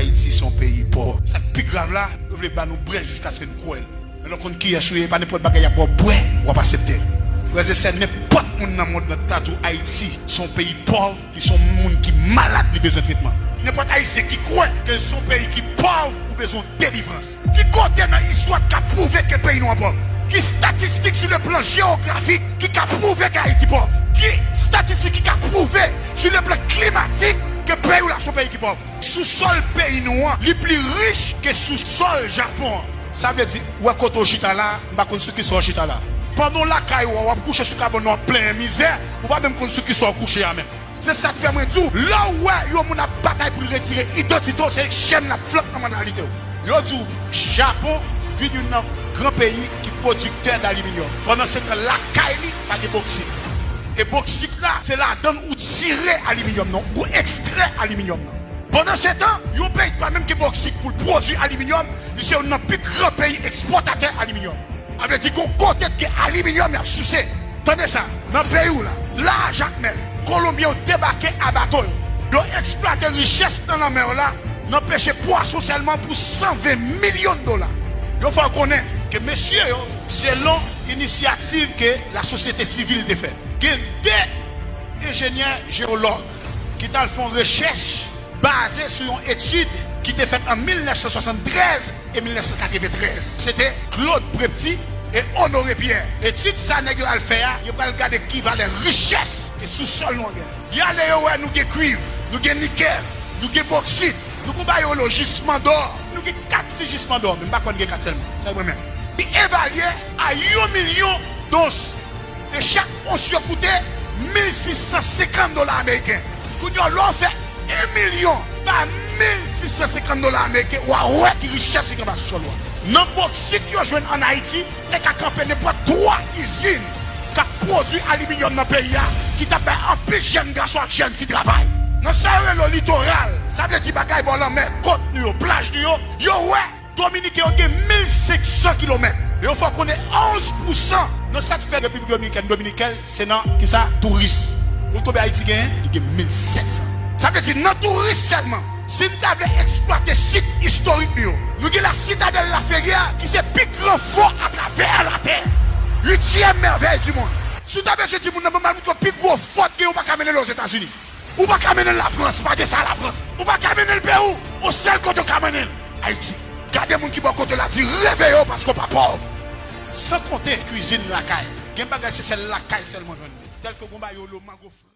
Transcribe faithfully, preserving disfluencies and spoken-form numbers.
Ayiti se yon peyi pòv. Sa k pi grav la, yo vle ba nou bwè jiskaske n kwè l. Men lè w konn kiyès ou ye, e pa nenpòt bagay y ap ba w bwè, w ap aksepte l. Frè e sè, nenpòt moun nan mond lan ta di w Ayiti se yon peyi pòv, li se yon moun ki malad, li bezwen tretman. Nenpòt Ayisyen ki kwè ke l se yon peyi ki pòv, ou bezwen yon delivrans. Ki kote nan istwa k ap pwouve ke peyi nou an pòv? Ki statistik sou le plan jewografik ki ka pwouve ke Ayiti pòv? Ki statistik ki ka pwouve sou le plan klimatik ke peyi w la se yon peyi ki pòv? Sousòl peyi nou an, li pli rich ke sousòl Japon an. Sa vle di, ou wè kote w chita la, m pa konn sou kisa w chita la. Pandan w lakay ou a, w ap kouche sou kabann ou, w ap plenyen mizè, ou pa menm konn sou kisa w kouche a menm. Se sa k fè mwen di w, lè w wè yon moun ap batay pou l retire idantite w, se chèn l ap flank nan mantalite w. Yo di w, Japon vin youn nan gran peyi ki pwodiktè d aliminyòm. Pandan se tan, lakay li, pa gen boksit. E boksit la, se ladan l ou tire aliminyòm nan, ou ekstrè aliminyòm nan. Pandan se tan, yon peyi ki pa menm gen boksit pou l pwodui aliminyòm, li se youn nan pi gran peyi ekspòtatè aliminyòm. Sa vle di, gon kote k gen aliminyòm y ap souse. Tande sa, nan peyi w la, la a Jakmèl, Kolonbyen yo debake a bato yo. Yo eksplwate richès nan lanmè yo la, nan peche pwason sèlman pou san ven milyon dola. Yo fè w konnen ke mesye yo, selon inisyativ ke lasosyete sivil te fè, gen de enjenyè jewològ ki t al fè yon rechèch baze sou yon etid ki te fèt an mil nèf san swasanntrèz e mil nèf san katreventrèz. Se te Claude Prepty e Honoré Pierre. Etid sa nèg yo al fè a, yo pral gade ki valè richès ke sousòl nou an gen. Y ale yo wè nou gen kwiv, nou gen nikèl, nou gen boksit, nou gon bagay yo rele jisman dò. Nou gen kat ti jisman dò, men m pa kwè n gen kat sèlman. Sa e mwen menm. Li evalye a yon milyon dons. E chak ons yo koute mil sis san senkant dola ameriken. Kounye a, lè w fè yon milyon pa mil sis san senkant dola ameriken, w a wè ki richès ki anba sousòl ou a. Nan boksit yo jwenn ann Ayiti, te ka kanpe nenpòt twa izin k ap pwodui aliminyòm nan peyi a, ki t ap bay anpil jèn gason ak jèn fi travay. Nan sa yo rele litoral, sa vle di bagay bò lanmè, kot nou yo, plaj nou yo, yo wè Dominiken yo gen mil senk san kilomèt. E yo fè w konnen onz pousan nan sa k fè Repiblik Dominikèn Dominikèn, se nan kisa? Touris. Ou konn konbyen Ayiti genyen? Li gen mil sèt san. Sa vle di, nan touris sèlman, si n ta vle eksplwate sit istorik nou yo, nou gen la Citadelle Laferrière, ki se pi gran fò atravè latè. Uityèm mèvèy di mond. Si w ta bezwen di moun nan, ban m al montre w pi gwo fò k gen, ou pa ka mennen l Ozetazini. Ou pa ka mennen l Lafrans, pa gen sa Lafrans. Ou pa ka mennen l Pewou, yon sèl kote w ka mennen l, Ayiti. Gade moun ki bò kote w la, di reveye w paske w pa pòv. San konte kwizin lakay. Gen bagay se sèl lakay sèlman jwenn li. Tèlke gon bagay yo lo mango fran.